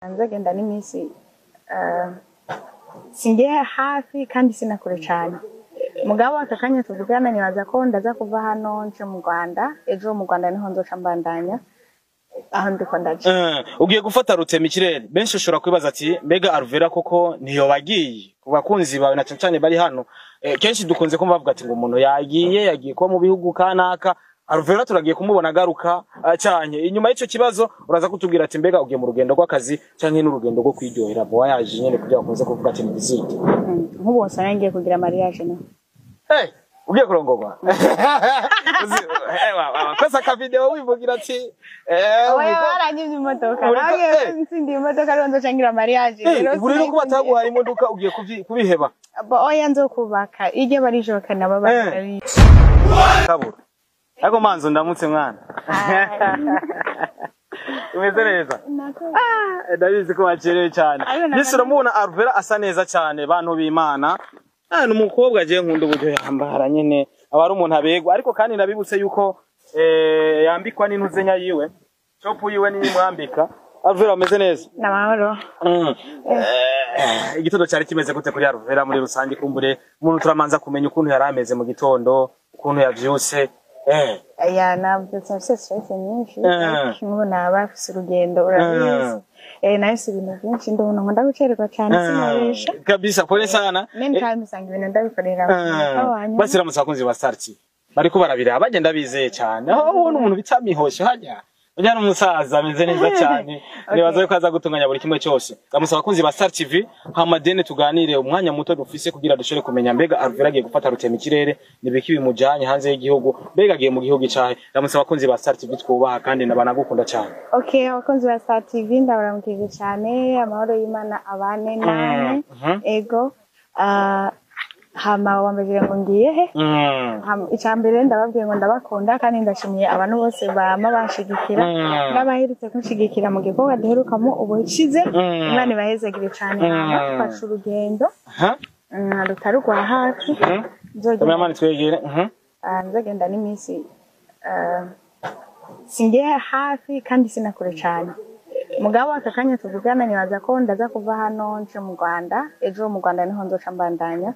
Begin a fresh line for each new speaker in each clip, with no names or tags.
Nzagenda n'iminsi singiye hafi kandi sinakure cyane, mugabo aka kanya tuvugana nibaza ko ndaza kuva hano nje mu Rwanda ejo. Mu Rwanda niho nzoca mbandanya aho ndiko ndaja.
Ugiye gufata rutema ikirere, benshi ushobora kwibaza ati: "Mbega Alvera koko ntiyoba agiye?" Ku bakunzi bawe na cane cane bari hano, kenshi dukunze kumva bavuga ati ngo umuntu yagiye kuba mu bihugu kanaka. Alvera turagiye kumubona agaruka canke inyuma y'ico kibazo uraza kutubwira ati: "Mbega ugiye mu rugendo rw'akazi canke n'urugendo rwo kwiryohera, voyage nyene?" Kugira bakunze kuvuga ati ni visite.
Nk'ubu wasanga ngiye kugira mariage no
Hey, ugiye kurongorwa? Kosa ka video wivugira ati
Oya, baranyivye imodoka.
Uriko-
Nawe ntsindiye imodoka rero nzoca ngira mariage.
Eh, ubu rero ko bataguhaye imodoka ugiye kubiheba?
Oya, nzokubaka iryo barijoka nabo barabizi.
Kabura ariko manzo ndamutse mwana, umeze neza? Ah, ndabizi ko wacerewe cyane.
Ariko
Yesu, uramubona Alvera asa neza cyane, bantu b'Imana. Ah, ni umukobwa je nkunda uburyo yambara nyene, aba ari umuntu abegwa, ariko kandi ndabibutse yuko yambikwa n'intuzenya yiwe, shop yiwe niyo imwambika. Alvera, umeze neza?
N'amahoro.
Igitondo cyari kimeze gute kuri Alvera muri rusange? Kumbure umuntu turamanza kumenya ukuntu yari ameze mu gitondo, ukuntu yavyutse.
Ya, nabyutse mfise stress nyinshi. Nk'ubu naba afise urugendo, urabizi, nahise ibintu byinshi, ndi umuntu nkunda gucererwa cyane, sinabesha.
Kabisa, pole sana.
Many times usanga ibintu ndabikorera ku munota wa nyuma.
Basiramutse abakunzi ba Star TV bariko barabiraba, bagenda bizeye cyane aho ubona umuntu bita Mihosho hajya ujya n'umusaza ameze neza cyane. Nibaza yuko aza gutunganya buri kimwe cyose. Ndamusaba abakunzi ba Star TV, hama dene tuganire umwanya muto dufise kugira dushobore kumenya: mbega Alvera agiye gufata rutema ikirere, nibiki bimujanye hanze y'igihugu? Mbega agiye mu gihugu icahe? Ndamusaba abakunzi ba Star TV twubaha kandi nabanagukunda cyane.
Okay, abakunzi ba Star TV, ndabaramukije cyane, amahoro y'Imana abane namwe. Ego, hama wambajije ngo ngiye he? Icya mbere ndababwiye ngo ndabakunda kandi ndashimiye abantu bose bama banshigikira n'abaherutse kunshigikira mu gikorwa duherukamo ubushize. Imana ibahezagire cyane. Hama twashe urugendo rutari rwa hafi. Nzogenda
Cameraman, twegere.
Nzogenda n'iminsi singiye hafi kandi sinakure cyane, mugabo aka kanya tuvugana nibaza ko ndaza kuva hano nje mu Rwanda ejo. Mu Rwanda niho nzoca mbandanya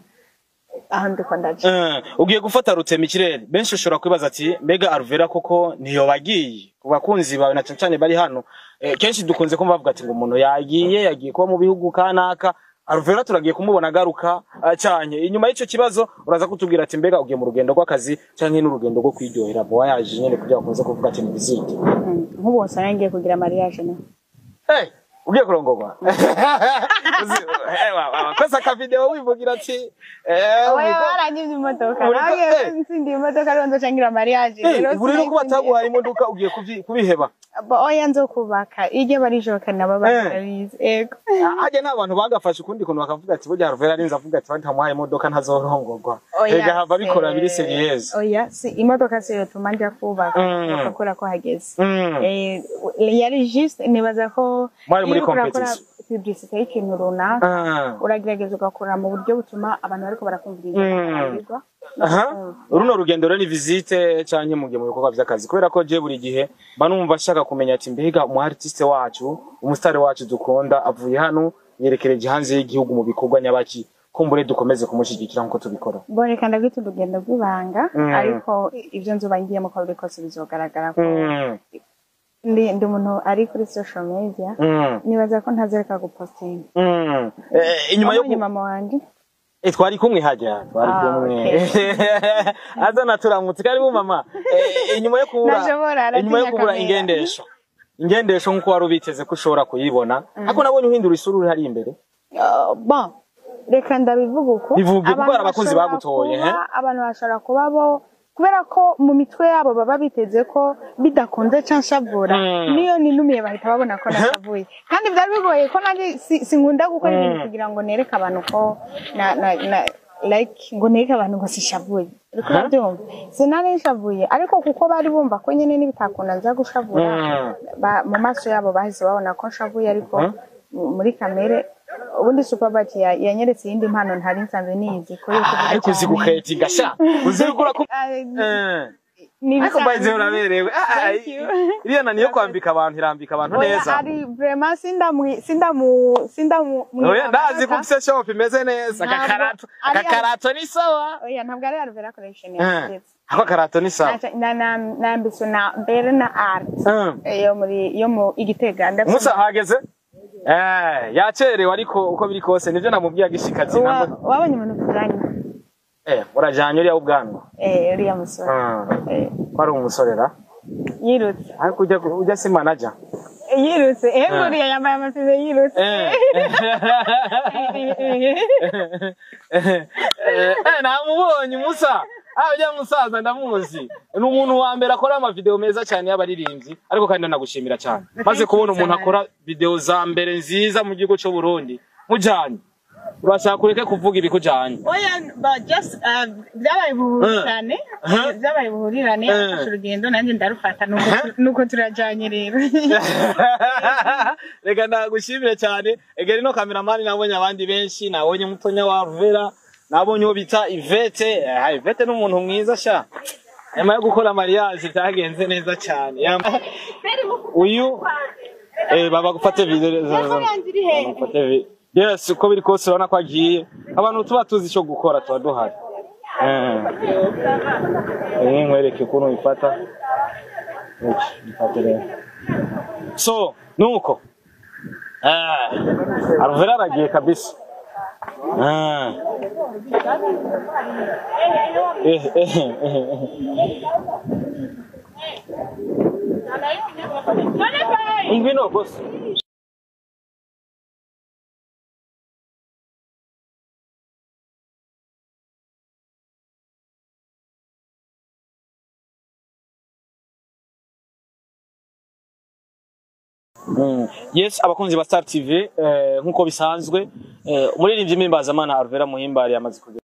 aho ndiko ndaja.
Ugiye gufata rutema ikirere, benshi ushobora kwibaza ati: "Mbega Alvera koko ntiyoba agiye?" Ku bakunzi bawe na cane cane bari hano, kenshi dukunze kumva bavuga ati ngo umuntu yagiye kuba mu bihugu kanaka. Alvera turagiye kumubona agaruka canke inyuma y'ico kibazo uraza kutubwira ati: "Mbega ugiye mu rugendo rw'akazi canke n'urugendo rwo kwiryohera, voyage nyene?" Kugira bakunze kuvuga ati ni visite.
Nk'ubu wasanga ngiye kugira mariage no
Hey, ugiye kurongorwa? Kosa ka video wivugira ati
Oya, baranyivye imodoka.
Uriko-
Nawe ntsindiye imodoka rero nzoca ngira mariage.
Ubu rero ko bataguhaye imodoka ugiye kubiheba?
Oya, nzokubaka iryo barijoka nabo barabizi, ego.
Hajya n'abantu bagafashe ukundi kuntu bakavuga ati burya Alvera arinze avuga ati batamuhaye imodoka ntazorongorwa.
Oya,
Ega hava bikora biri sérieuse.
Oya, si imodoka si yotuma nja kubaka, kubera ko hageze. Yari juste nibaza ko
Mwari muri
iyo uriko urakora
competition.
publicité y'ikintu runaka, uragerageza ugakora mu buryo butuma abantu bariko barakumviriza barambirwa.
Aha. Runo rugendo rero ni visite canke mugiye mu bikorwa vy'akazi? Kubera ko je buri gihe mba numva nshaka kumenya ati: mbega umu artiste wacu, umusitari wacu dukunda, avuye hano yerekereje hanze y'igihugu mu bikorwa nyabaki? Kumbure dukomeze kumushyigikira nkuko tubikora.
Bo, reka ndabwita urugendo rw'ibanga, ariko ibyo nzoba ngiyemo uko biri kose bizogaragara ko ndi umuntu ari kuri social media. Nibaza ko ntazereka gupostinga.
Inyuma yo
Wabonye mama wanje?
Twari kumwe hajya, twari
Ah,
kumwe, azana turamutse. Karibu mama. Inyuma yo kubura
Ntashobora, aratinya
inyuma yo kubura
kamera.
ingendesho nkuko wari ubiteze ko ushobora kuyibona, ariko nabonye uhindura isura uri hari imbere.
Bon, reka ndabivuga uko.
Bivuge, kuko
Abantu
hari abakunzi
bashobora
bagutoye, he?
Abantu bashobora kuba bo kubera ko mu mitwe yabo baba biteze ko bidakunze ca nshavura. Niyo ninumiye bahita babona ko nashavuye, kandi byari bigoye ko nanjye sinkunda gukora ibintu kugira ngo nereke abantu ko na like ngo nereke abantu ngo sishavuye, uriko urabyumva? Sinari nshavuye, ariko kuko bari bumva ko nyene nibitakunda nza gushavura, mu maso yabo bahise babona ko nshavuye, ariko muri kamere ubundi Superbat yanyeretse iyindi mpano ntari nsanzwe nizi ko yo kuvuga
Ariko uzi
cyane.
guketinga sha, uzi gukora ku
Ah, Ni
Ariko by the way
ibisanzwe.
uraberewe.
Thank you.
Iriya nani yo kwambika abantu, irambika abantu
Oya,
neza.
ari vraiment sindamu sindamu sindamu.
Oya, ndazi ko ufise shop imeze neza.
Ntabwo
Akakarato,
ari-
akakarato ni sawa.
Oya, ntabwo ari Alvera Collection
Eh,
yanditse.
Ako karato ni sawa.
Nambitswe na Berna Art yo muri yo mu Igitega. Ndafise.
Musa hageze, yacerewe, ariko uko biri kose nivyo namubwiye agishika ati
Wabonye umuntu tujanye?
Urajanye uriya w'ubwanwa?
Eh, uriya musore.
Ko ari umusore ra?
Yirutse.
Ariko ujya si manager?
Yirutse, nguriya yambaye amapine yirutse.
Namubonye Musa. Ujya musaza ndamuzi, ni umuntu wa mbere akora amavideo meza cyane y'abaririmbyi, ariko kandi ndanagushimira cyane, maze kubona umuntu akora video za mbere nziza mu gihugu cy'u Burundi mujanye. Urashaka ureke kuvuga ibikujanye.
Oya, but just byabaye buhurirane. Byabaye buhurirane, afashe urugendo nanjye ndarufata, nuko turajanye rero.
Reka ndagushimire cyane. Egeri no kameramani, nabonye abandi benshi, nabonye mutonya wa Ruvera, nabonye uwo bita Ivete. Ivete ni umuntu mwiza sha, nyuma yo gukora mariage byagenze neza cyane. Uyu baba gufate video. Gufate yes, uko biri kose urabona ko agiye. Abantu tuba tuzi icyo gukora, tuba duhari. Nkwereke ukuntu bifata. Bifate rero. So nuko Alvera aragiye kabisa. Ngwino boss. Yes, abakunzi ba Star TV, nkuko bisanzwe, umuririmbyi mpimbazamana Alvera Muhimbare yamaze kugera.